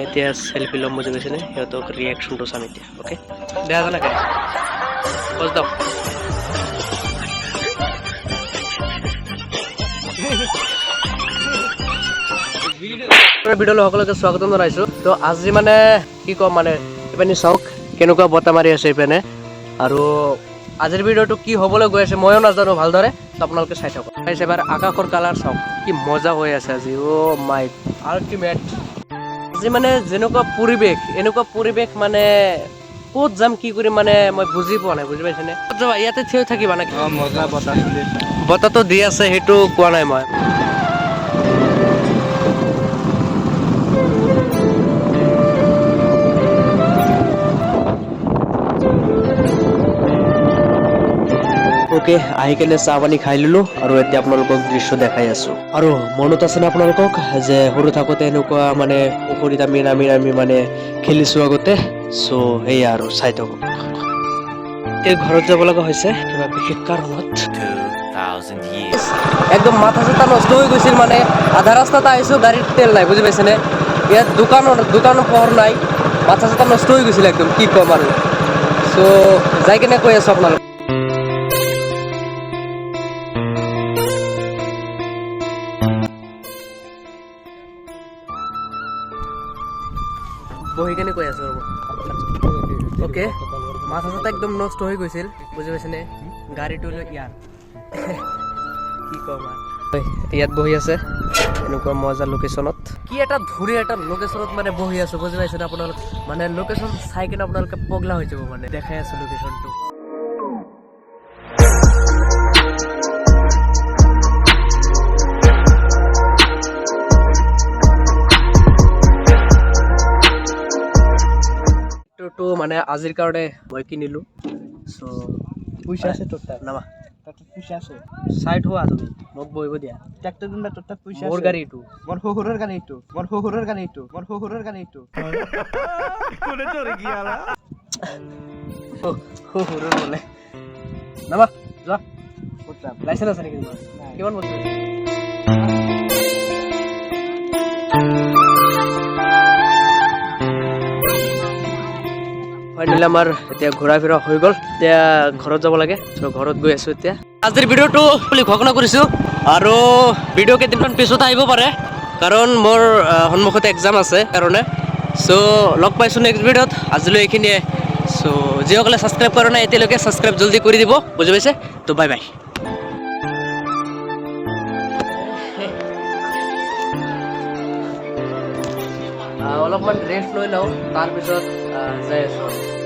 এতিয়া চেলফি ল'ম, বুজি পাইছেনে? সিহঁতক ৰিয়েকশ্যনটো চাম এতিয়া। অ'কে, দেখা জানাকে পজ দাও। ভিডিঅ'লৈ সকলোকে স্বাগতম জনাইছোঁ। তো আজি মানে কি ক'ম, মানে এইপিনে চাওক কেনেকুৱা বতাহ মাৰি আছে এইপিনে। আৰু আজিৰ ভিডিঅ'টো কি হ'বলৈ গৈ আছে ময়ো নাজানো ভালদৰে, তো আপোনালোকে চাই থাকক। গাইছ, এবাৰ আকাশৰ কালাৰ চাওক, কি মজা হৈ আছে আজি। অ' মাই আল্টিমেট। আজি মানে যেনেকুৱা পৰিৱেশ, এনেকুৱা পৰিৱেশ মানে ক'ত যাম কি কৰিম মানে মই বুজি পোৱা নাই, বুজি পাইছেনে? ক'ত যাবা? ইয়াতে থিয় থাকিবা নেকি? মজা বতাহ চলি আছে। বতাহটো দি আছে, সেইটো কোৱা নাই মই। অ'কে, আহি কেনে চাহ পানী খাই ললো আৰু এতিয়া আপোনালোকক দৃশ্য দেখাই আছো। আৰু মনত আছেনে আপোনালোকক যে সৰু থাকোঁতে এনেকুৱা মানে পুখুৰীত আমি নামি নামি মানে খেলিছো আগতে? চ' সেয়া আৰু চাই থাকক। এতিয়া ঘৰত যাব লগা হৈছে কিবা বিশেষ কাৰণত। 2,000 years. একদম মাথা চাথা নষ্ট হৈ গৈছিল, মানে আধা ৰাস্তাত আহিছো, গাড়ীত তেল নাই, বুজি পাইছেনে? ইয়াত দোকানৰ পোহৰ নাই, মাথা চাথা নষ্ট হৈ গৈছিল একদম, কি ক'ম আৰু। চ' যাই কেনে কৈ আছো আপোনালোক। বহি কেনে কৈ আছো ৰ'ব। অ'কে, মাথা চাথা একদম নষ্ট হৈ গৈছিল, বুজি পাইছেনে? গাড়ীটো লৈ ইয়াৰ কি ক'ম আৰু। ইয়াত বহি আছে এনেকুৱা মজা লোকেশ্যনত, কি এটা ধুনীয়া এটা লোকেশ্যনত মানে বহি আছো, বুজি পাইছেনে আপোনালোক? মানে লোকেশ্যন চাই কিনে আপোনালোকে পগলা হৈ যাব, মানে দেখাই আছো লোকেশ্যনটো। ট্ৰেক্টৰটো মানে আজিৰ কাৰণে মই কিনিলো। চ' পইচা আছে তোৰ তাত? নামা। তোৰ তাত পইচা আছে? চাইড হোৱা তুমি, মোক বহিব দিয়া। ট্ৰেক্টৰ কিনবা তোৰ তাত পইচা মোৰ আছে? গাড়ী এইটো। মোৰ শহুৰৰ গাড়ী এইটো, মোৰ শহুৰৰ গাড়ী এইটো, মোৰ শহুৰৰ গাড়ী এইটো। শহুৰৰ বোলে। নামা, যোৱা। ক'ত যাম? লাইচেঞ্চ আছে নেকি তোমাৰ? নাই। কিমান বছৰ? ফাইনেলি আমাৰ এতিয়া ঘূৰা ফুৰা হৈ গ'ল, এতিয়া ঘৰত যাব লাগে। চ' ঘৰত গৈ আছো এতিয়া। আজিৰ ভিডিঅ'টো বুলি ঘোষণা কৰিছো, আৰু ভিডিঅ' কেইদিনমান পিছত আহিব পাৰে, কাৰণ মোৰ সন্মুখতে এক্সাম আছে কাৰণে। চ' লগ পাইছোঁ নেক্সট ভিডিঅ'ত, আজিলৈ এইখিনিয়ে। চ' যিসকলে ছাবস্ক্ৰাইব কৰা নাই এতিয়ালৈকে, ছাবস্ক্ৰাইব জলদি কৰি দিব, বুজি পাইছে? ত' বাই বাই। অলপমান ৰেষ্ট লৈ লওঁ, তাৰপিছত যাই আছোঁ।